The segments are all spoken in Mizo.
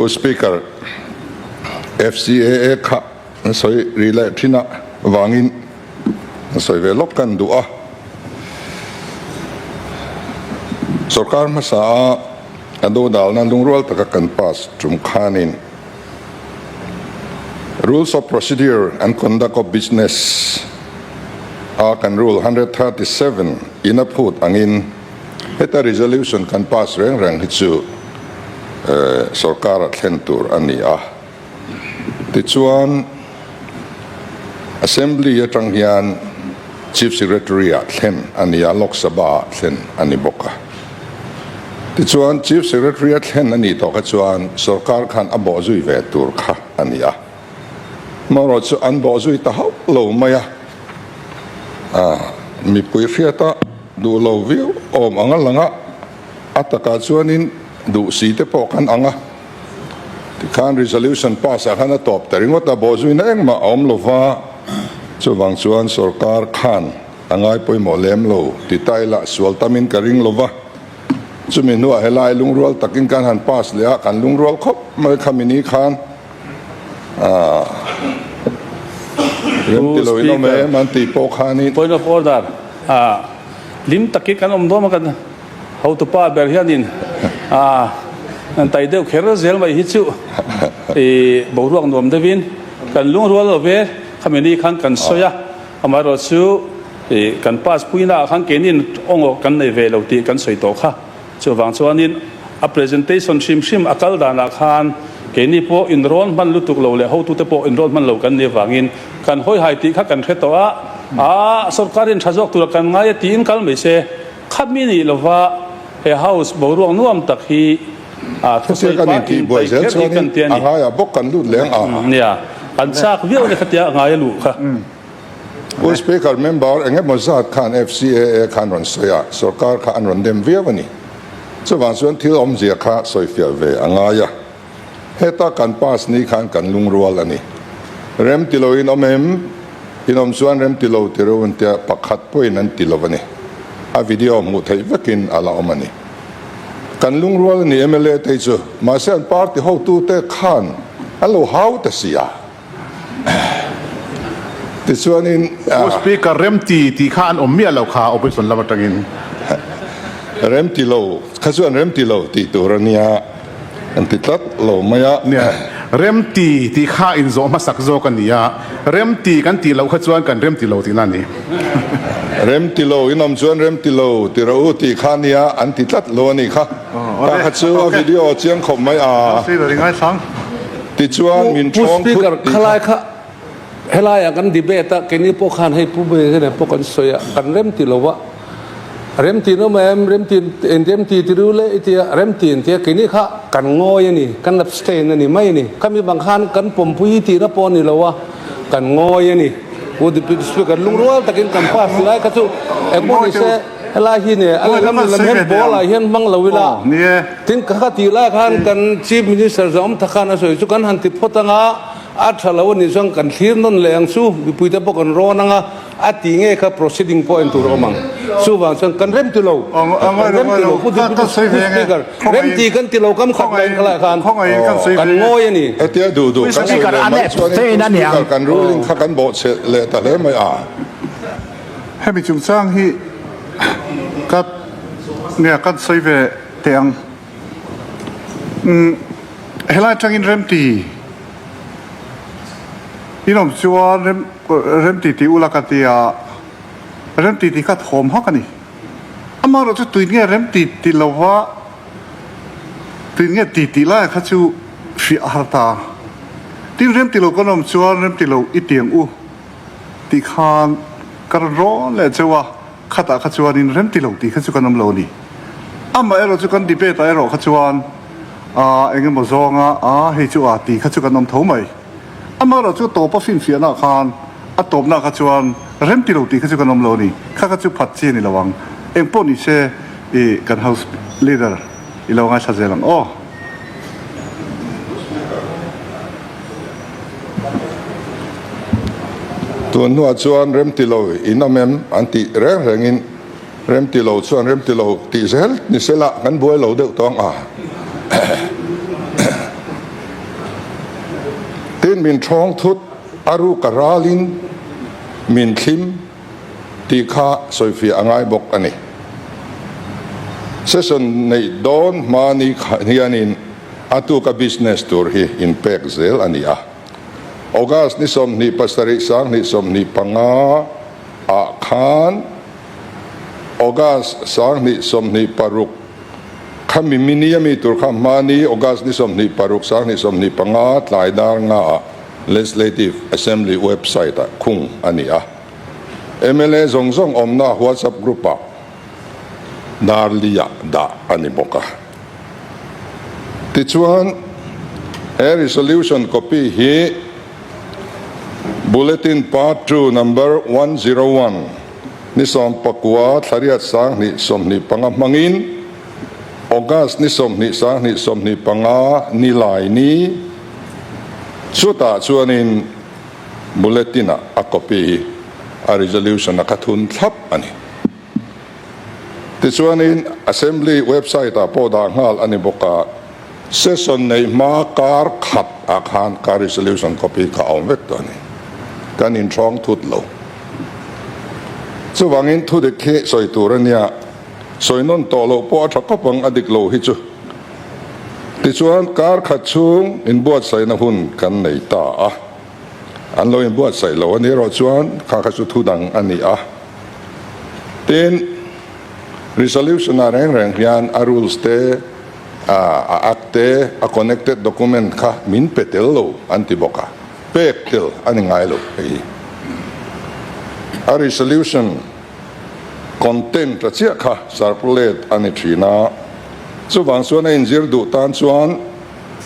Pu Speaker, FCAA kha an sawi ri leh thin a vangin an sawi ve lawk kan duh a. Sorkar hmasa a a dodalna lungrual taka kan pass tum khanin Rules of Procedure and Conduct of Business a kan Rule 137 in a phut angin heta resolution kan pass reng reng hi chu sorkar a thlen tur a ni a. Tichuan Assembly atang hian Chief Secretary ah thlen a ni a, Lok Sabha ah thlen a ni bawk a. Tichuan Chief Secretary a thlen a nih tawh kha chuan sorkar khan a bawhzui ve tur kha a ni a. Amaherawhchu an bawhzui ta hauh lo mai a, mipui hriata duh lo viau awm ang a lang a, a takah chuanin duh si te pawh kan ang a. Tikhan resolution pass ah khan a tawp ta ringawt a, bawhzuina engmah a awm lo va, chuvang chuan sorkar khan a ngai pawimawh lem lo ti ta ila sual tamin ka ring lo va. Chumi hnuah helai lungrual takin kan han pass leh a, kan lungrual khawp mai khami ni khan ah rem ti lo in awm em an tih pawh khanin. Point of order, ah lim takin kan awm dawn a kan. Hotupa ber hianin an tai deuh kher zel mai hi chu i boruak nuam deuhin kan lungrual lo ve. Khami ni khan kan sawi a, amaherawh chu i kan pass puina ah khan keinin awngaw kan nei ve lo tih kan sawi tawh kha. Chuvang chuanin a presentation hrim hrim a kal danah khan keini pawh inrawn hman lutuk lo leh hotute pawh inrawn hman lo kan nih avangin kan hawihai tih kha kan hre tawh a, a sorkarin tha zawk tura kan ngai a tiin kal mai se. Khami nih lova he house boruak nuam tak hi a thusawi Khatia kan intihbuai zel chuanin a ngaiah bawk kan lut leng a. Nia, kan chak viau le khatia a ngai a luh kha. Pu Speaker, member eng emaw zat khan FCAA khan rawn sawi a, sorkar kha an rawn dem viau a ni. Chuvang chuan thil awmzia kha sawifiah ve a ngai a. Heta kan pass ni khan kan lungrual a ni. Rem ti loin awm em? In awm chuan rem ti lo ti reuh an tia, pakhat pawhin an ti lo a ni. A video hmuh theih vekin a la awm a ni. Kan lungrual a ni mla te hi chu, mahse an party hotute khan an lo hau ta si a. Tichuanin. Pu Speaker, rem ti tih kha an awm miah lo kha opposition lam atangin. Rem ti lo kha chuan rem ti lo tih tur a nia an ti tlat lo mai a. Nia, rem ti tih kha inzawh hmasak zawk a ni a, rem ti kan tih loh kha chuan kan rem ti lo tihna a ni. Rem ti lo in awm chuan rem ti lo ti rawh u tih kha nia an ti tlat lo a nih kha. Ta kha chu a video chiang khawp mai a. Tichuan min Pu thawng thut Speaker, tih kha. khalai kha helaiah kan debate a, keini pawh khan hei Pu Bena nen pawh kan sawi a, kan remti lo va, remti nawm em, remti eng remti ti ru le i tia, remti an tia, keini kha kan ngawi a ni, kan abstain a ni mai a ni. Khami bang khan kan pawmpui tihna pawh a ni lo a, kan ngawi a ni. Pu Deputy Speaker, lungrual takin kan pass lai kha chu engpawh ni se, Helai hi ne a lehlam lehlam hian ball ah hian hmang lo ila, tin ka ka tih lai khan kan Chief Minister zawng tha khan a sawi chu kan han ti phawt anga a tha lo a nih chuan kan thlir nawn leh ang chu mipuite pawh kan rawn anga a tih nge kha proceeding pawh en tur a awm ang. Chuvang chuan kan rem ti lo, kan rem ti lo Pu Deputy Speaker, rem ti kan ti lo kam khat lai khalai khan kan ngawi a ni. Hetia duh duh kan sawi leh mai chuanin Pu Speaker kan ruling kha kan bawhchhe leh ta hle mai a. Hemi chungchang hi ka nia kan sawi ve teh ang. Umm helai atangin remti in awm chuan rem remti tih ula ka ti a, remti tih kha thawm hak a ni. Amaherawh chu tuin nge remti ti lova tuin nge ti tih laia kha chu hriah a har ta. Tin remti lo kan awm chuan remti lo i ti ang u. Tih khan ka rawn rawn leh cheu a, khatah kha chuanin rem ti lo tih kha chu kan awm lo a ni. Amah erawh chu kan debate ah erawh kha chuan aa eng emaw zawnga aa hei chu aa tih kha chu kan awm tho mai. Amah erawh chu tawpa finfiahna khan a tawpna kha chuan rem ti lo tih kha chu kan awm lo a ni. Kha kha chu phat chi a ni lo ang. Eng pawh ni se i kan house leader i lo ngaithla zel ang aw. Tun hnuah chuan remti lo in awm em an tih reng rengin remti lo chuan remti lo tih zel ni sela kan buai lo deuh tawng a. Tin, min ṭhawng thut a ruk a ralin min thlim tih kha sawifiah a ngai bawk a ni. Session neih dawn hma ni hianin a tuka business tur hi inpek zel a ni a. August ni 27 2025 ah khan August 2026 Khami mini ami tur kha hmani August ni 26 2025 tlai dar nga ah Legislative Assembly website ah khung a ni a. Mla zawng zawng awmna WhatsApp group ah dar li ah dah a ni bawk a. Tichuan he resolution copy hi Bulletin Part ii Number 101 ni 19 thlariat 2025 hmangin August ni 20 2025 ni lai ni chutah chuanin Bulletin-ah a copy hi a resolution a kha thun thlap a ni. Tichuanin Assembly website-ah pawh dah nghal a ni bawk a, session neih hma kar khat ah khan ka resolution copy kha a awm vek tawh a ni. Kan inhrawng thut lo. Chuvangin thudik hi sawi tur a nia, sawi nawn tawh loh pawh a tha khawp ang a dik lo hi chu. Tichuan kar khat chhung inbuatsaihna hun kan nei ta a, an lo inbuatsaih lo a ni erawh chuan kha kha chu thu dang a ni a. Tin, resolution ah reng reng hian a rules te, a act te, a connected document kha min pe tel lo an ti bawk a, pek tel a ni ngai lo hei hi. A resolution content a chiah kha circulate a ni thin a, chuvang chuan a inzir duh tan chuan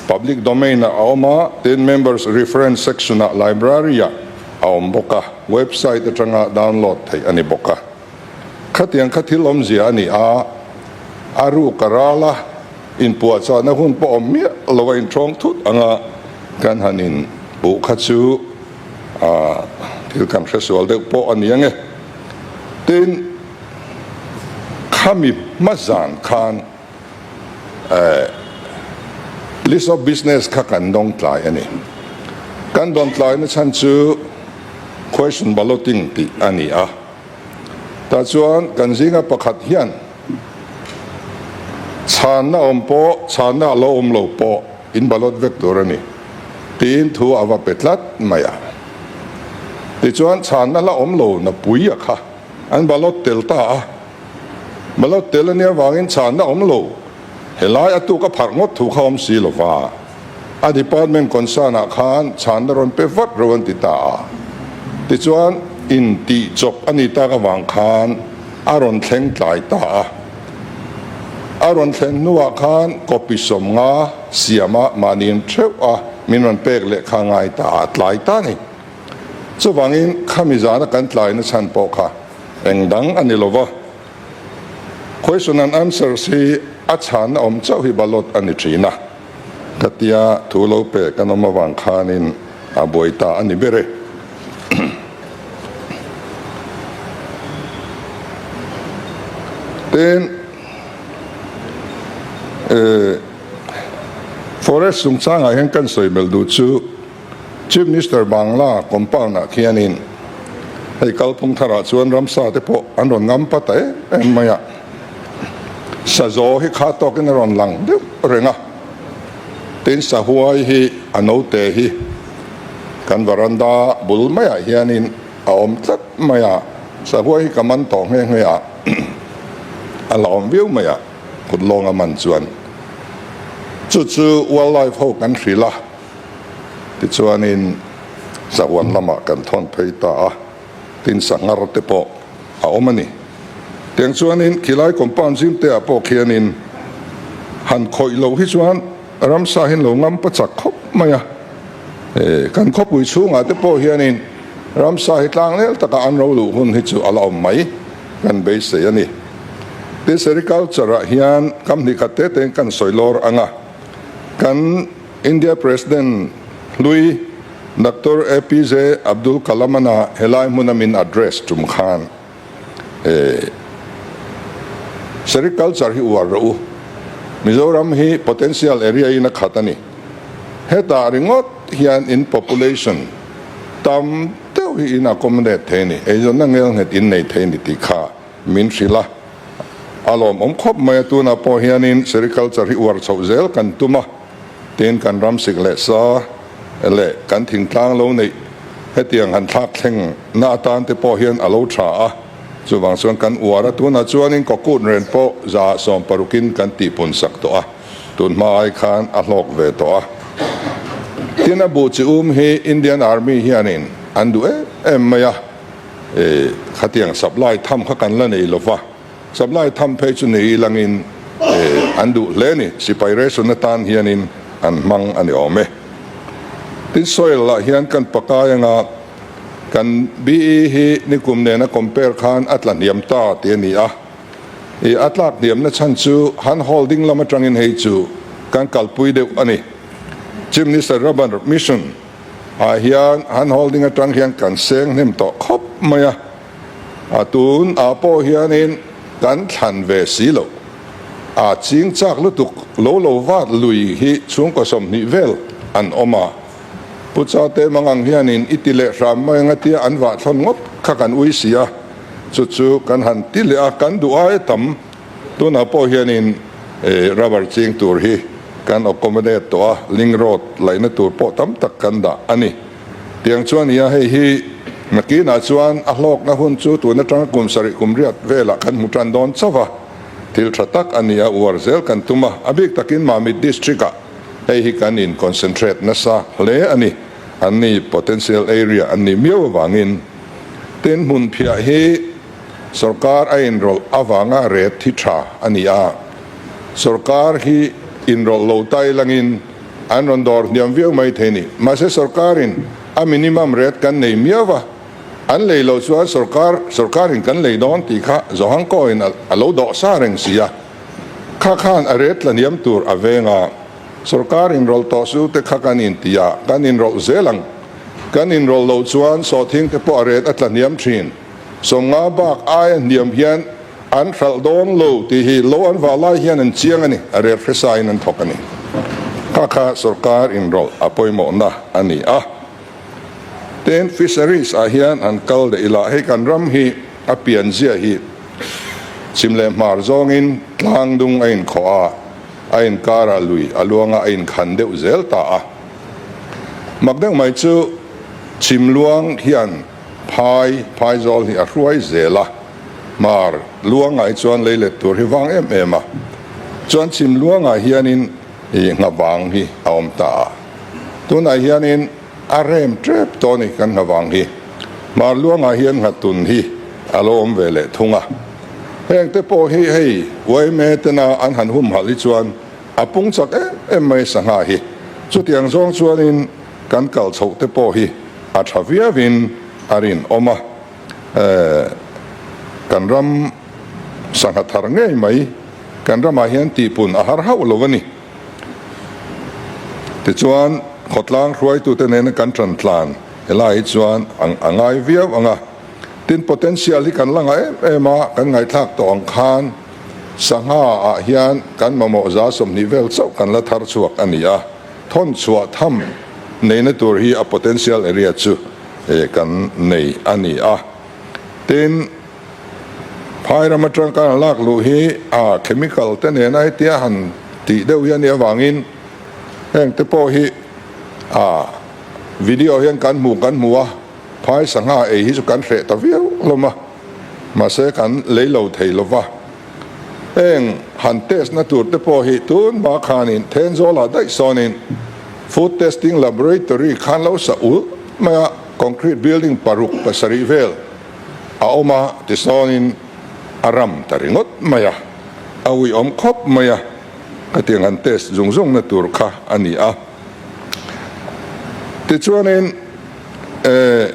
public domain ah a awm a, tin members reference section ah library ah a awm bawk a, website atanga download theih a ni bawk a. Khatiang kha thil awmzia a ni a, a ruk a ral a, inpuahchahna hun pawh awm miah lo a inṭhawng thut anga kan han inpuh kha chu thil kan hresual deuh pawh a ni ang e. Tin, khami hma zan khan List of business kha kan dawng tlai a ni. Kan dawn tlaina chhan chu question balloting tih a ni a. Tah chuan kan zinga pakhat hian chhanna awm pawh chhanna a lo awm lo pawh in ballot vek tur a ni tiin thu a va pe tlat mai a. Tichuan chhanna la awm lo na pui a kha an ballot tel ta a. Ballot tel a nia vangin chhanna awm lo. Helai a tuk a pharh ngawt thu kha awm si lova, a department concern ah khan chhanna rawn pe vat ro an ti ta a. Tichuan in tih chawp a ni tak avang khan a rawn thleng tlai ta a. A rawn thlen hnuah khan copy 50 siama mahni in theuh a min rawn pek leh kha ngai ta a, tlai ta a ni. Chuvangin khami zana kan tlaina chhan pawh kha eng dang a ni lova. Question and answers hi a chhanna awm chauh hi ballot a ni thin a, ka tia thu lo pe kan awm avang khanin a buai ta a ni ber e. Tin, Forest chungchangah hian kan sawi melh duh chu, Chief Minister Bangla compound ah khianin hei kalphung tharah chuan ramsa te pawh an rawn ngam pa ta em em mai a, sazaw hi kha tawkin a rawn lang deuh reng a, tin sahuai hi a note hi kan varanda bul maiah hianin a awm tlat mai a, sahuai hi ka man tawh nghe nghe a, a la awm viau mai a, kut lawnga man chuan chu chu wildlife ho kan hrilh a. Tichuanin sahuan lamah kan thawn phei ta a, tin sanghar te pawh a awm a ni. Tiang chuanin khilai compound zim te ah pawh khianin han khawih loh hi chuan ramsa hian lo ngam pa chak khawp mai a. Kan khawpui chhungah te pawh hianin ramsa hi tlangnel taka an ro luh hun hi chu a la awm mai kan beisei a ni. Tin sericulture ah hian kam hnih khat te tein kan sawi lawr ang a, kan. India President hlui Doctor APJ Abdul Kalam-ana helai hmuna min address tum khan Sericulture hi uar rawh u. Mizoram hi potential area in a khat a ni. Hetah ringawt. hian in population tam deuh hi in accommodate thei a ni, eizawnna ngelnghet in nei thei a ni tih kha min hrilh a. A lawmawm khawp mai a, tunah pawh hianin sericulture hi uar chhoh zel kan tum a, tin kan ram sik leh sa leh kan thingtlang lo neih hetiang han thlak thleng na atan te pawh hian a lo tha a, chuvang chuan kan uar a, tunah chuanin kawkut ren pawh 160in kan tihpun sak tawh a, tun hma ai khan a hlawk ve tawh a. Tin a buh chi um hi Indian Army hianin an duh em em mai a. E, khatiang supply tham kha kan la nei lo va, supply tham phei chu nei ilangin e, an duh hle ni, sipai ration atan hianin an hmang a ni awm e. Tin soil lah hian kan pakai anga kan BE hi nikum nena compare khan a tla hniam ta tih a ni a, e, a tlak hniamna chhan chu han holding lam atangin hei chu kan kalpui deuh a ni. Chief Minister Rubber Mission. Ah hian han holding atang hian kan seng hnem tawh khawp mai a, a tun ah pawh hianin kan thlan ve si lo. A ching chak lutuk lo lo vat lui hi chhungkaw 20 vel an awm a, Pu Chate Mangang hianin i ti leh hram mai anga tia an vah thlawn ngawt kha kan ui si a, chu chu kan han ti leh a, kan duh aia tam. Tunah pawh hianin rubber ching tur hi kan accommodate tawh a, link road laihna tur pawh tam tak kan dah a ni. Tiang chuan nia hei hi nakinah chuan a hlawkna hun chu tun atanga kum sarih kum riat velah kan hmu tan dawn chauh a, thil tha tak a ni a, uar zel kan tum a, a bik takin Mamit district ah hei hi kan in concentrate nasa hle a ni, an ni potential area an nih miau avangin. Tin, hmunphiah hi. Sorkar a inrawlh avanga ret hi tha a ni a, sorkar hi inrawlh lo tai langin an rawn dawr hniam viau mai thei ni. Mahse sorkarin a minimum rate kan nei miau va, an lei loh chuan sorkar sorkarin kan lei dawn tih kha Zohangkawiin a lo dawh sa reng si a, kha khan a rate tla hniam tur a veng a, sorkar inrawlh tawh su te kha kan inti a, kan inrawlh zel ang. Kan inrawlh loh chuan sawhthing te pawh a rate a tla hniam thin. 50 bak aia hniam hian an hralh dawn lo tih hi lo an vah lai hian an chiang a ni, a rel hresa in an thawk a ni. Kha kha sorkar inrawlh a pawimawhna a ni a. Tin, fisheries ah hian an kal leh ila, hei kan ram hi a pian zia hi chhim leh hmar zawngin tlang dung a inkhawh a, a inkarah lui a luanga a inkhan deuh zel ta a. Mak deuh mai chu chhim luang hian Phai, Phaizawl hi a hruai zel a, Hmar luangah hi chuan lei let tur hi vang em em a, chuan chhim luangah hianin i nghavang hi a awm ta a, tunah hianin a rem tep tawh a ni kan nghavang hi, Hmar luangah hian nghatun hi a lo awm ve leh thung a, heng te pawh hi hei yma tena an han humhalh hi chuan a pung chak em em mai sangha hi, chutiang zawng chuanin kan kal chhoh te pawh hi a tha viauin a rinawm a, kan ram sangha thar ngei mai kan ramah hian tihpun a har hauh lo a ni. Tichuan, khawtlang hruaitute nena kan tan tlan helai hi chuan a ngai viau ang a, tin potential hi kan la ngah em em a, kan ngaihthlak tawh ang khan sangha ah hian kan mamawh 20% vel chauh kan la thar chhuak a ni a. Thawn chhuah tham neihna tur hi a potential area chu kan nei a ni a. Tin, phai ram atang kan lak luh hi a chemical te nena hetia han tih deuh hi a nih avangin heng te pawh hi a video hian kan hmu kan hmu a, phai sangha ei hi chu kan hreh ta viau hlawm a, mahse kan lei lo thei lova. Heng han test na tur te pawh hi tun hma khanin Thenzawl ah daih sawnin Food Testing Laboratory khan lo sa ulh mai a, concrete building paruk pasarih vel a awm a tisawnin a ram ta ringawt mai a, a uiawm khawp mai a, khatiang han test zung zung na tur kha a ni a. Tichuanin eh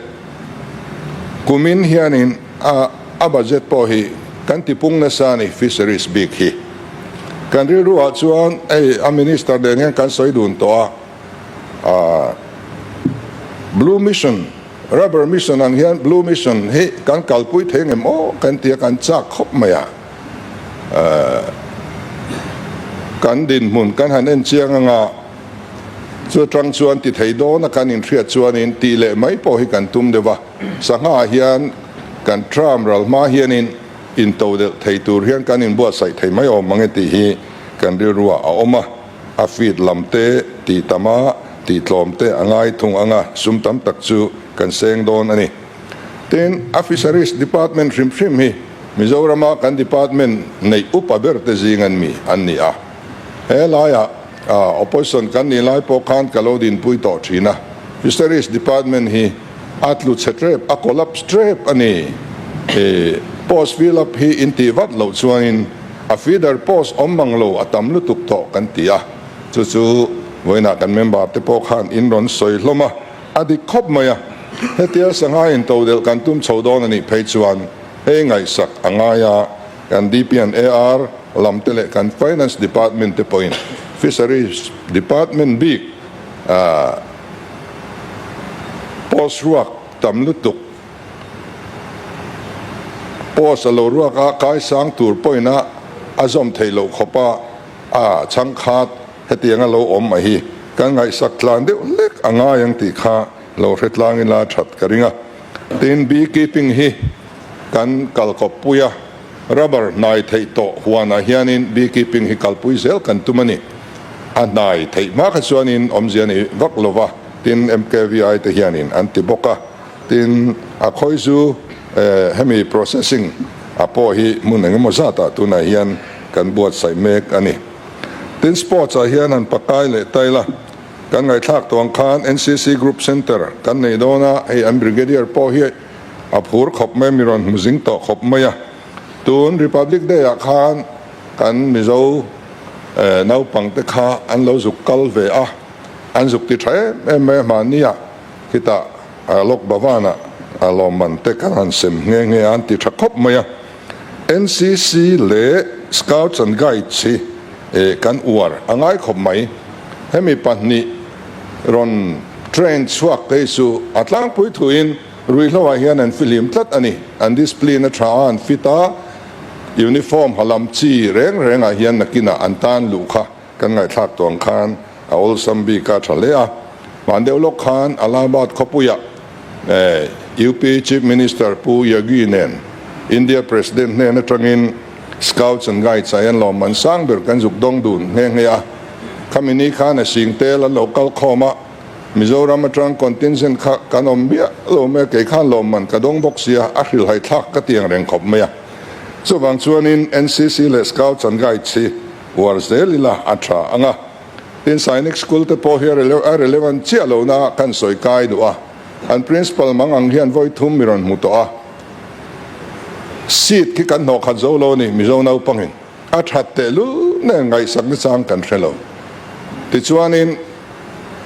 kumin hianin a a budget pawh hi kan tipung nasa a ni fisheries bik hi. Kan rilru ah chuan hei a minister nen hian kan sawi dun tawh a, ah blue mission, rubber mission ang hian blue mission hi kan kalpui thei ngem aw kan ti a, kan chak khawp mai a. Eh kan dinhmun kan han en chiang anga. Chu atang chuan ti thei dawna kan inhriat chuanin tih leh mai pawh hi kan tum deuh a. Sangha hian kan term ral hma hianin intodelh thei tur hian kan inbuatsaih thei mai awm ang e tih hi kan rilruah a awm a. A feed lam te tih tam a, tih tlawm te a ngai thung ang a, sum tam tak chu kan seng dawn a ni. Tin, a Fisheries Department hrim hrim hi Mizorama kan department neih upa ber te zing an mi an ni a. He laiah opposition kan nih lai pawh khan ka lo dinpui tawh thin a, Fisheries Department hi a tlu chhe trep, a collapse trep a ni. Post fill up hi in tih vat loh chuanin a feeder post awm mang lo a tam lutuk tawh kan ti a, chu chu vawiinah kan member te pawh khan in rawn sawi hlawm a. A dik khawp mai a, hetia sangha intodelh kan tum chho dawn a nih phei chuan hei ngaihsak a ngai a, kan DP and AR lam te leh kan Finance Department te pawhin Fisheries Department bik post ruak tam lutuk post a lo ruak a, kaisang tur pawhin a a zawm theih loh khawp a, a chhangkhat Hetiang a lo awm a hi kan ngaihsak tlan deuh hlek a ngai ang tih kha lo hre tlang ila that ka ring a. Tin, bee keeping hi kan kal kawppui a, rubber hnai theih tawh huanah hianin bee keeping hi kalpui zel kan tum a ni. A hnai theih hma kha chuanin awmzia ni vak lo va, tin MKVI te hianin an ti bawk a. Tin, a khawi chu hemi processing a pawh hi hmun engemaw zatah tunah hian kan buatsaih mek a ni. Tin sports ah hian han pakai leh ta ila, kan ngaihthlak tawh ang khan NCC Group Centre kan nei dawn a, hei an Brigadier pawh hi a phur khawp mai a, mi rawn hmu zing tawh khawp mai a. Tun Republic Day ah khan kan Mizo naupang te kha an lo zuk kal ve a, an zuk ti tha em em mai a, hmanni ah khitah Lok Bhavan ah lawmman te kan han sem nghe nghe a, an ti tha khawp mai a. NCC leh Scouts and Guides hi kan uar a ngai khawp mai. Hemi pahnih rawn train chhuak te hi chu a tlangpui thuin ruihhloah hian an fihlim tlat a ni. An discipline a tha a, an fit a, uniform ha lam chi reng rengah hian nakinah an tan luh kha kan ngaihthlak tawh ang khan a awlsam bik a tha hle a. Hman deuh lawk khan Allahabad khawpuiah UP Chief Minister Pu Yogi nen India President hnen atangin Scouts and Guides ah hian lawmman sang ber kan zuk dawng dun nghe nghe a. Khami ni khan a sing tel an lo kal khawm a, Mizoram atang contingent kha kan awm miah lo mai a, kei khan lawmman ka dawng bawk sia, a hrilhai thlak ka tiang reng khawp mai a. Chuvang chuanin NCC leh Scouts and Guides hi uar zel ila a tha ang a. Tin, Sainik School te pawh hi a relevant chiah lohna kan sawi kai duh a, an Principal mang ang hian vawi thum mi rawn hmu tawh a, seat khi kan hnawh khat zo lo a ni, Mizo naupangin a that tehlul nen ngaihsak nachang kan hre lo. Tichuanin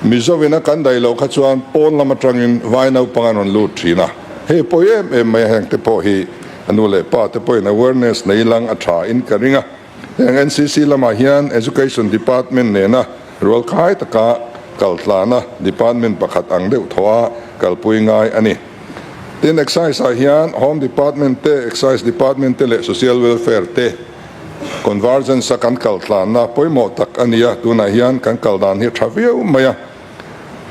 Mizovin a kan daih loh kha chuan pawn lam atangin vai naupang an rawn lut thin a, hei pawi em em mai a, heng te pawh hi a nu leh pa te pawhin awareness nei lang a tha in ka ring a. Heng NCC lamah hian Education Department nena rualkhai taka kaltlana department pakhat ang deuh thaw a kalpui ngai a ni. Tin, Excise ah hian Home Department te, Excise Department te leh Social Welfare te convergence a kan kaltlanna pawimawh tak a ni a, tunah hian kan kal dan hi a tha viau mai a.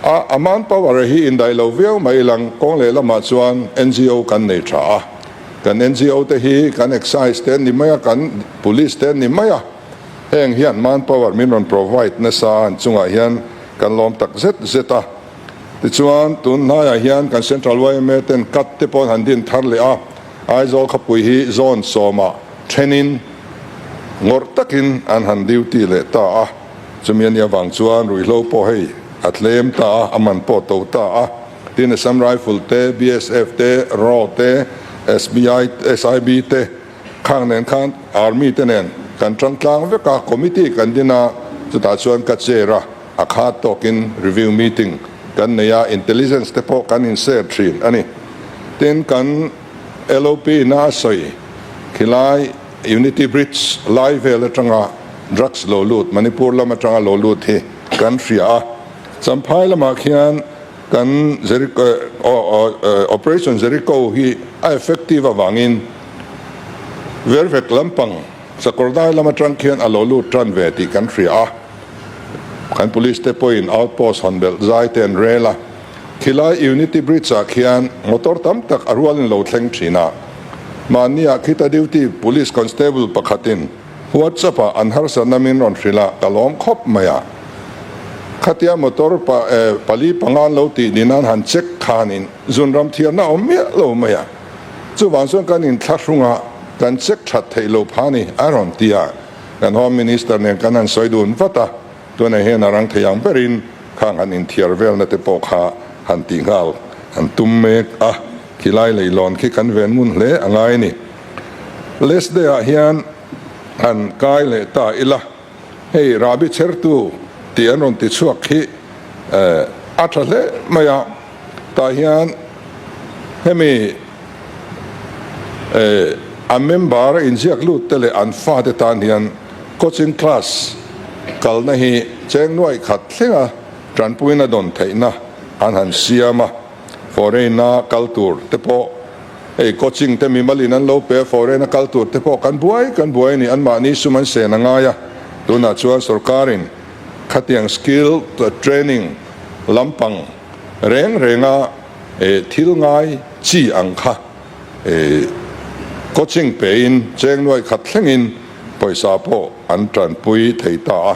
A a manpower hi indaih lo viau mai lang kawng lehlamah chuan NGO kan nei tha a. Kan NGO te hi kan excise te an ni mai a, kan police te an ni mai a, heng hian manpower min rawn provide nasa an chungah hian kan lawm tak zet zet a. Tichuan tun hnaiah hian kan Central yma ten cut te pawh an han din thar leh a, Aizawl khawpui hi zone sawmah thenin ngawrh takin an han duty leh ta a, chumi a nih avang chuan ruihhlo pawh hei a tlem ta a, a man pawh to ta a. Tin Assam Rifle te, BSF te, raw te, SBI, SIB te khang nen khan Army te nen kan tang tlang vek a, committee kan din a, chutah chuan ka chair a, a khat tawkin review meeting kan nei a, intelligence te pawh kan in share thin a ni. Tin kan LOP ina a sawi khilai Unity Bridge lai vel atanga drugs lo lut, Manipur lam atanga lo lut hi kan hria a, Champhai lamah khian Kan Operation Jericho hi a effective avangin Vervek lampang Sakawrdai lam atang khian a lo lut tan ve tih kan hria a. Kan police te pawhin outpost hawn belh zai te an rel a, khilai Unity Bridge ah khian motor tam tak a rualin lo thleng thin a. Mahni ah khita duty police constable pakhatin WhatsApp ah an harsatna min rawn hrilh a, ka lawm khawp mai a. Khatia motor pa pali panga an lo tih ni nan han check khanin zunram thiarna a awm miah lo mai a. Chuvang chuan kan inthlahrung a, kan check that theih lo pha ni a rawn ti a. Kan Home Minister nen kan han sawi dun vat a, tunah hian a rang thei ang berin khang han inthiar velna te pawh kha han tih nghal an tum mek a, khilai leilawn khi kan ven ngun hle a ngai a ni. Last day ah hian han kai leh ta ila, hei rahbi chhertu tih an rawn ti chhuak khi a tha hle mai a, tah hian hemi a member a inziak lut te leh an fate tan hian coaching class kalna hi cheng nuaih khat thlenga tanpuina dawn theihna an han siam a, foreign a kal tur te pawh hei coaching te mimalin an lo pe a, foreign a kal tur te pawh kan buai kan buai a ni, anmahni sum an sen a ngai a, tunah chuan sorkarin khatiang skill training lampang reng renga thil ngai chi ang kha coaching pein cheng nuaih khat thlengin pawisa pawh an tanpui thei ta a.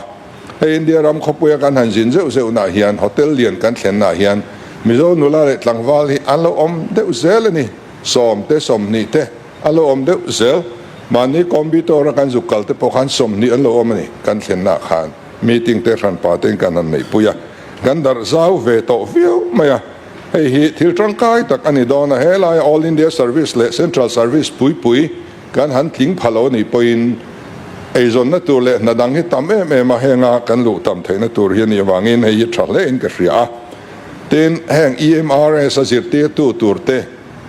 Hei India ram khawpuia kan han zin zeuh zeuh nah hian hotel lian kan thlen nah hian Mizo nula leh tlangval hi an lo awm deuh zel a ni. Sawm te 20 te an lo awm deuh zel. Mahni combi tora kan zuk kal te pawh khan 20 an lo awm a ni kan thlen nah khan. Meeting te hran pa tein kan han neihpui a, kan darh zau ve tawh viau mai a. Hei hi thil tangkai tak a ni dawn a, helaia All India Service leh Central Service pui pui kan han tling pha lo nih pawhin eizawnna tur leh hna dang hi tam em em a, henga kan luh tam theihna tur hi a nih avangin hei hi tha hlein ka hria a. Tin, heng EMRS a zirtirtu tur te,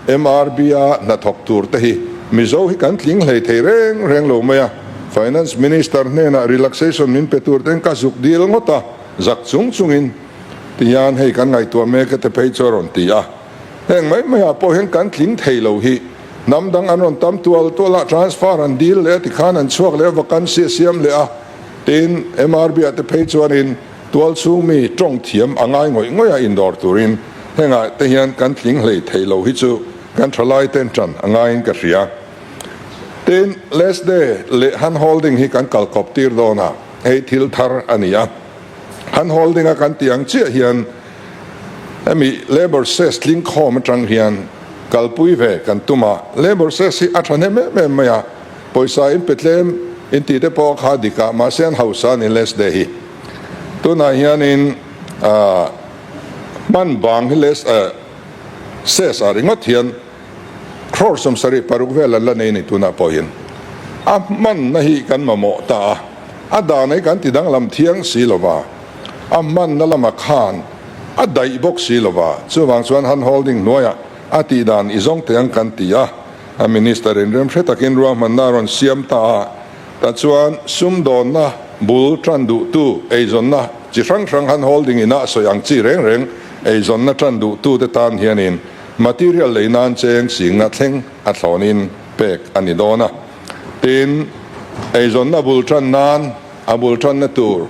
MRB-a hnathawk tur te hi Mizo hi kan tling hlei thei reng reng lo mai a, Finance Minister hnenah relaxation min pe tur ten ka zuk dil ngawt a, zak chung chungin ti hian hei kan ngaihtuah mek e te phei chu a rawn ti a. Heng mai maiah pawh hian kan tling thei lo hi hnam dang an rawn tam tual tual a, transfer an dil leh a tikhan an chhuak leh a, vacancy a siam leh a, tin MRB-ah te phei chuanin Tual chhung mi tawng thiam a ngai ngawih ngawih a indawr turin hengah te hian kan tling hlei thei lo hi chu kan thalai ten tan a ngaiin ka hria. Tin, Last Day leh Hand Holding hi kan kal kawp tir dawn a, hei thil thar a ni a. Hand Holding a kan tih ang chiah hian hemi Labour Cess tling khawm atang hian kalpui ve kan tum a. Labour Cess hi a thahnem em em mai a, pawisa in pe tlem in tih te pawh kha dik a, mahse an hausa a ni Last Day hi. Tunah hianin hman bang hi leh ses ah ringawt hian crore 76 vel an la nei a ni tunah pawh hian a hmanna hi kan mamawh ta a, a dan hi kan ti danglam thiang si lova, a hmanna lamah khan a daih bawk si lova, chuvang chuan hand holding hnuaiah a tih dan i zawng teh ang kan ti a, a minister in remhre takin ruahmanna a rawn siam ta a. Tah chuan sumdawnna bul tan duhtu eizawnna chi hrang hrang han holding ina sawi ang chi reng reng eizawnna tan duhtute tan hianin material lei nan cheng singna thleng a thlawnin pek a ni dawn a. Tin, eizawnna bul tan nan a bul tanna tur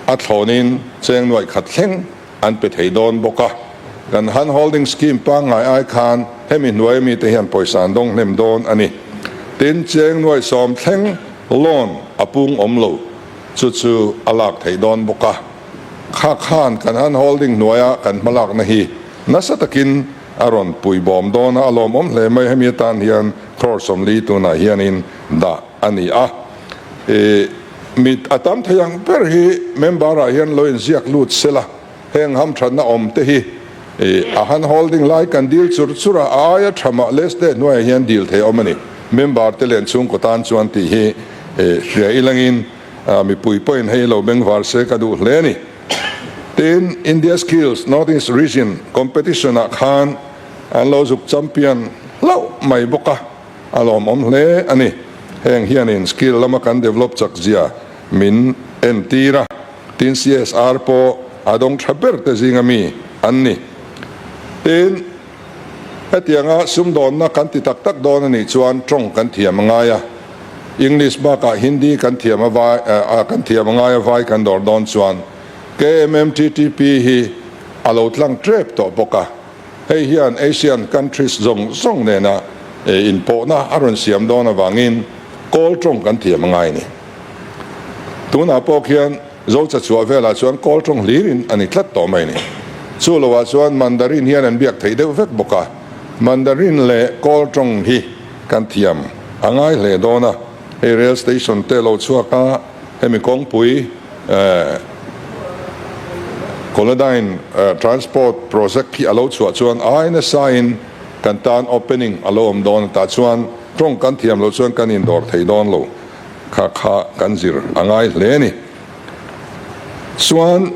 a thlawnin cheng nuaih khat thleng an pe thei dawn bawk a. Kan han holding scheme pangngai ai khan hemi hnuai ami te hian pawisa an dawng hnem dawn a ni. Tin, cheng nuaih sawm thleng loan a pung awm lo chu chu a lak theih dawn bawk a. Kha khan kan han holding hnuaia kan hmalakna hi nasa takin a rawn pui bawm dawn a, a lawmawm hle mai. Hemi atan hian crore 40 tunah hianin dah a ni a. I mit a tam thei ang ber hi member ah hian lo inziak lut sela, heng hamthatna awm te hi a han holding lai kan dil chur chur a, a aia tha mah leh state hnuaiah hian dil thei a awm a ni. Member te len chhungkaw tan chuan tih hi hria ilangin mipui pawhin hei lo bengvar se ka duh hle a ni. Tin, India Skills North East Region Competition ah khan an lo zuk champion hlauh mai bawk a. A lawmawm hle a ni. Heng hianin skill lama kan develop chak zia min entir a, tin CSR pawh a dawng tha ber te zinga mi an ni. Tin, hetianga sumdawnna kan ti tak tak dawn a nih chuan tawng kan thiam a ngai a, English bakah Hindi kan thiam a vai kan thiam a ngai a vai kan dawr dawn chuan. KMMTTP hi a lo tlang tep tawh bawk a, hei hian Asian countries zawng zawng nena inpawhna a rawn siam dawn avangin Kawl tawng kan thiam a ngai a ni. Tunah pawh khian Zocha chhuah velah chuan Kawl tawng hlirin a ni tlat tawh mai a ni. Chu loah chuan Mandarin hian an biak theih deuh vek bawk a, Mandarin leh Kawl tawng hi kan thiam a ngai hle dawn a, hei rail station te lo chhuak a, hemi kawngpui Kolodyne transport project hi a lo chhuah chuan ai nasain kan tan opening a lo awm dawn a, tah chuan tawng kan thiam loh chuan kan indawr thei dawn lo kha kha kan zir a ngai hle a ni. Chuan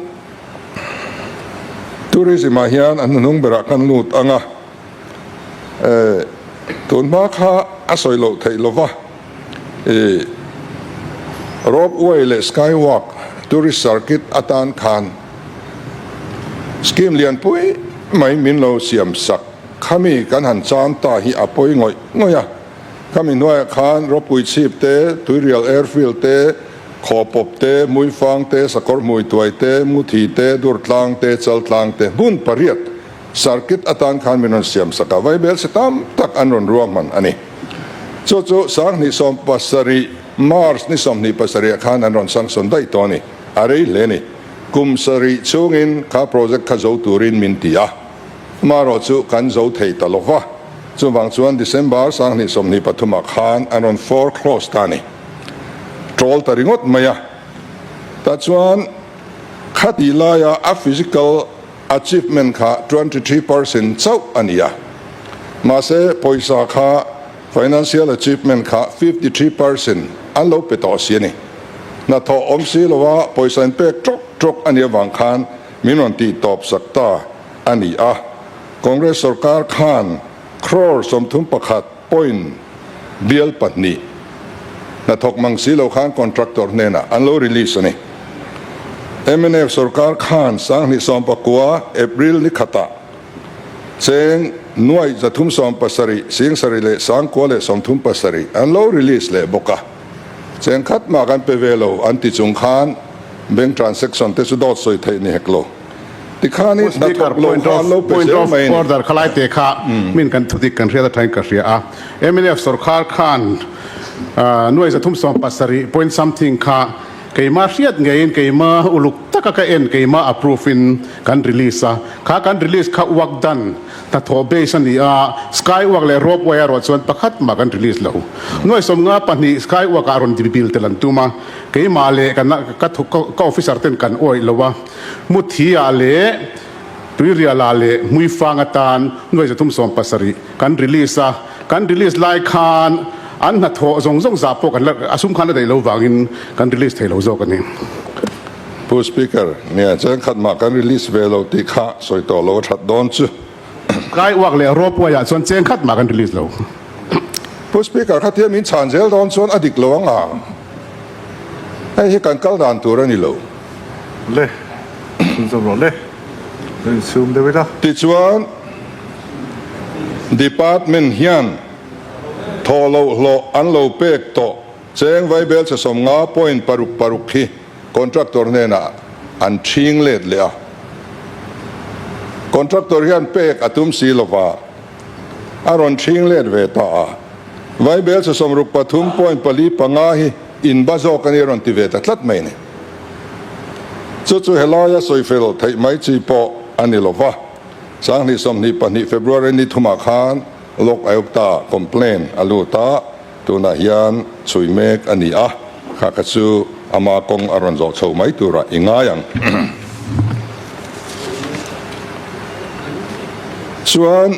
tourism ah hian a hnuhnung berah kan lut ang a, tun hma kha a sawi loh theih lova, I Rope way leh Sky walk tourist circuit atan khan scheme lianpui mai min lo siam sak. Khami kan han chan ta hi a pawi ngawih ngawih a. Khami hnuaiah khan Ropui chhip te, Tuirial airfield te, Khawpawp te, Hmuifang te, Sakawr Hmuituai te, Muthi te, Durtlang te, Chaltlang te hmun pariat circuit atan khan min rawn siam sak a, vaibel si tam tak an rawn ruahman a ni. Chu chu 2017 March ni 27 ah khan an rawn sanction daih tawh a ni. A rei hle a ni. Kum sarih chhungin kha project kha zo turin min ti a, amaherawh chu kan zo thei ta lo va. Chuvang chuan December 2023 ah khan an rawn foreclose ta a ni. Troll ta ringawt mai a. Tah chuan khatih laia a physical Achievement kha 23% chauh a ni a, mahse pawisa kha financial achievement kha 53% an lo pe tawh si a ni. Hnathawh awm si lova pawisa in pek tawk tawk a nih avang khan min rawn tih tawp sak ta a ni a. Congress sorkar khan crore 31 point bial pahnih hnathawk mang si lo khan contractor hnenah an lo release a ni. Mnf sorkar khan 2019 April ni khatah cheng nuaih 370 singsarih leh sangkua leh 37 an lo release leh bawk a. Cheng khat mah kan pe ve lo an ti chung khan bank transaction te chu dawt sawi theih ni hek lo. Tikhan i hnathawk lo kha an lo pe zel mai a ni. Point of order khalai te kha min kan thudik kan hriat atangin ka hria a. Mnf sorkar khan nuai 370 point something kha keima hriat ngeiin keima uluk taka ka en keima approve in kan release a. Kha kan release kha work done hnathawh base a ni a, sky work leh rope way erawh chuan pakhat mah kan release lo. Nuai 52 sky work ah rawn bill tel an tum a, keimah leh ka ka officer ten kan awih lo a. Muthi-ah leh Tuirialah leh Hmuifang atan nuai 370 kan release a, kan release lai khan an hnathawh zawng zawng zah pawh kan la, a sum khan a daih lo vangin kan release thei lo zawk a ni. Pu Speaker, nia chengkhat mah kan release ve lo tih kha sawi tawh lo a that dawn chu. Kai uak leh ropeway ah chuan chengkhat mah kan release lo. Pu Speaker, khatia min chhan zel dawn chuan a dik lo ang a, hei hi kan kal dan tur a ni lo. Le, chhunzawm rawh le, lo insum deuh ila. Tichuan, Department hian thawh loh hlawh an lo pek tawh cheng vaibel chhe 50.66 hi contractor hnenah an ṭhing let leh a. Contractor hian pek a tum si lova, a rawn ṭhing let ve ta a. Vaibel chhe 63.45 hi inba zawk a ni a rawn ti ve ta tlat mai a ni. Chu chu helaia sawifel theih mai chi pawh a ni lo va, 2022 February ni thumah khan Lok Ayukta complaint a lut a, tunah hian chhui mek a ni a, kha kha chu ama kawng a rawn zawh chho mai turah i ngai ang. Chuan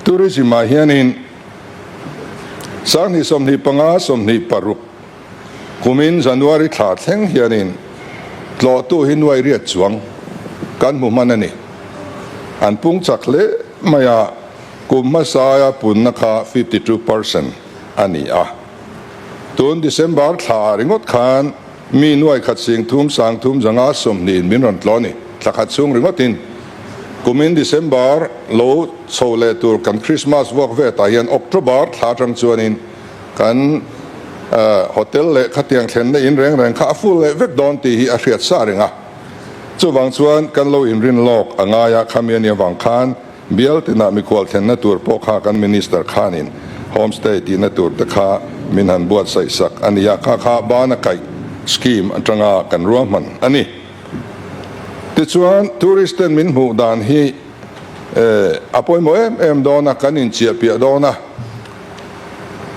tourism-ah hianin 2025, 26 kumin January thla thleng hianin tlawhtu hi nuai riat chuang kan hmu hman a ni. An pung chak hle mai a, kum hmasaia punna kha 52% a ni a. Tun December thla ringawt khan mi nuai khat sing thum sang thum zanga sawmhnihin min rawn tlawh a ni. Thla khat chhung ringawtin kumin December lo chho leh tur kan Christmas vuak vetah hian October thla atang chuanin kan Hotel leh khatiang thlenna in reng reng kha a full leh vek dawn tih hi a hriat sa reng a. Chuvang chuan kan lo inrin lawk a ngai a, khami a nih avang khan bial tinah mikhual thlenna tur pawh kha kan Minister khanin Homestay tihna tur te kha min han buatsaih sak a ni a, kha kha bana kaih scheme atanga kan ruahman a ni. Tichuan tourist ten min hmuh dan hi a pawimawh em em dawn a, kan inchiah piah dawn a,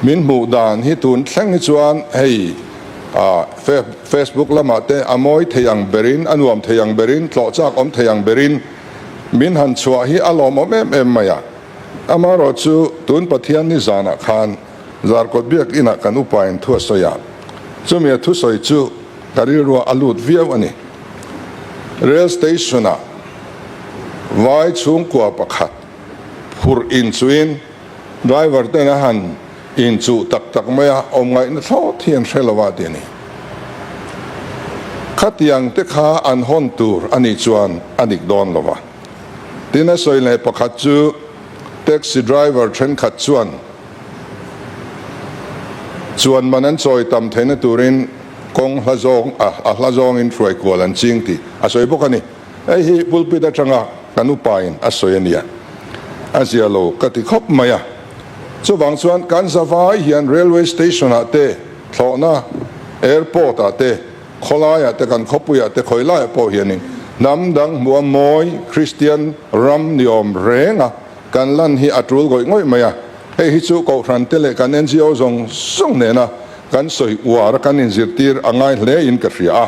min hmuh dan hi tun thleng hi chuan hei Facebook lamah te a mawi thei ang berin, a nuam thei ang berin, tlawh chak awm thei ang berin min han chhuah hi a lawmawm em em mai a. Amaherawh chu tun Pathian ni zanah khan Zarkawt Biakinah kan upain thu a sawi a, chumi a thusawi chu ka rilruah a lut viau a ni. Rail station-ah vai chhungkua pakhat phurh inchuhin driver ten a han inchuh tak tak mai a, awm ngaihna thlawt hi an hre lo a ti a ni. Khatiang te kha an hawn tur a nih chuan a dik dawn lo va. Tin a sawi leh pakhat chu taxi driver thenkhat chuan chuan man an chawi tam theihna turin kawng hla zawng a hla zawngin hruai kual an ching tih a sawi bawk a ni. Hei hi pulpit atanga kan upain a sawi a nia. A zia lo ka ti khawp mai a. Chuvang chuan kan zavai hian railway station ah te, thlawhna airport ah te, khawlaiah te kan khawpuiah te khawi laiah pawh hianin hnam dang hmuh a mawi Kristian ram ni awm reng a kan lan hi a tul ngawih ngawih mai a. Hei hi chu Kohhran te leh kan NGO zawng zawng nena kan sawi uar a kan inzirtir a ngai hle in ka hria a.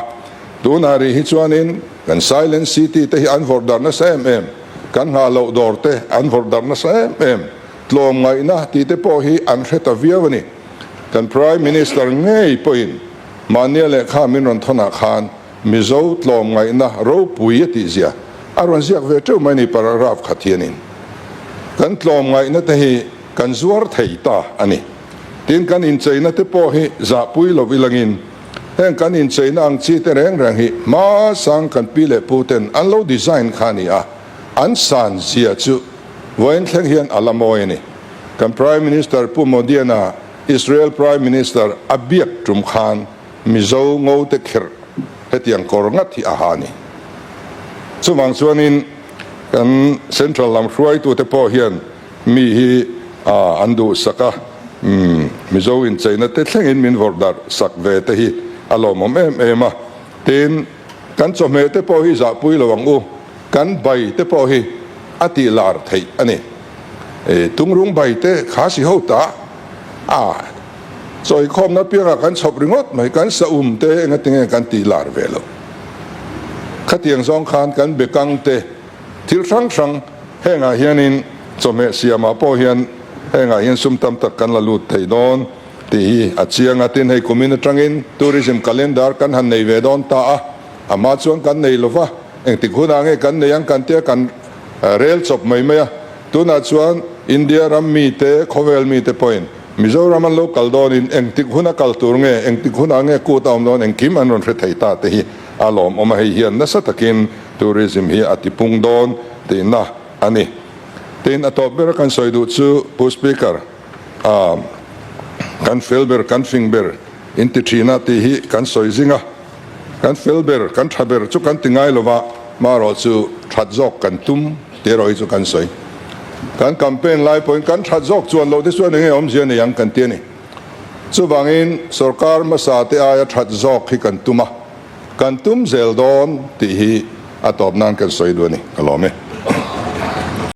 Tunah rih hi chuanin kan Silent City te hi an vawrh darh nasa em em, kan nghah loh dawr te an vawrh darh nasa em em, tlawmngaihna tih te pawh hi an hre ta viau a ni. Kan Prime Minister ngei pawhin Mahnia lehkha min rawn thawnah khan Mizo tlawmngaihna ropui a tihzia a rawn ziak ve teuh mai ni paragraph khat hianin. Kan tlawmngaihna te hi kan zuar thei ta a ni. Tin, kan incheina te pawh hi zahpui lo ilangin heng kan incheina ang chi te reng reng hi hmasang kan pi leh pu ten an lo design kha a ni a, an san zia chu vawiin thleng hian a la mawi a ni. Kan Prime Minister Pu Modiana Israel Prime Minister a biak tum khan Mizo ngo te kherh hetiang kawr ngat hi a ha a ni. Chuvang chuanin kan Central lam hruaitute pawh hian mi hi an duhsak a, Mizo incheina te thlengin min vawrh darh sak ve te hi a lawmawm em em a. Tin, kan chawhmeh te pawh hi zahpui lo ang u, kan bai te pawh hi a tih lar theih a ni. Tungrung bai te kha si ho ta a chawikhawmna piangah kan chhawp ringawt mai, kan sa um te engatinge kan tih lar ve lo. Khatiang zawng khan kan bekang te thil hrang hrang hengah hianin chawhmeh siamah pawh hian hengah hian sum tam tak kan la lut thei dawn tih hi a chiang a. Tin, hei kumin atangin tourism calendar kan han nei ve dawn ta a, a hma chuan kan nei lova, engtik hunah nge kan nei ang kan tia kan Rel chawp mai mai a, tunah chuan India ram mite, khawvel mite pawhin Mizoram an lo kal dawnin engtik huna kal tur nge, engtik hunah nge kut a awm dawn engkim an rawn hre thei ta te hi a lawmawm a, hei hian nasa takin tourism hi a tipung dawn tihna a ni. Tin, a tawp bera kan sawi duh chu Pu Speaker, kan fel ber, kan fing ber inti thina tih hi kan sawi zing a. Kan fel ber, kan tha ber chu kan ti ngai lova, marawh chu that zawk kan tum tih erawh hi chu kan sawi. Kan campaign lai pawhin kan that zawk chuan loh te chuan enge awmzia nei ang kan ti a ni. Chuvangin sorkar hmasa te aia that zawk hi kan tum a, kan tum zel dawn tih hi a tawp nan kan sawi duh a ni. Ka lawm e.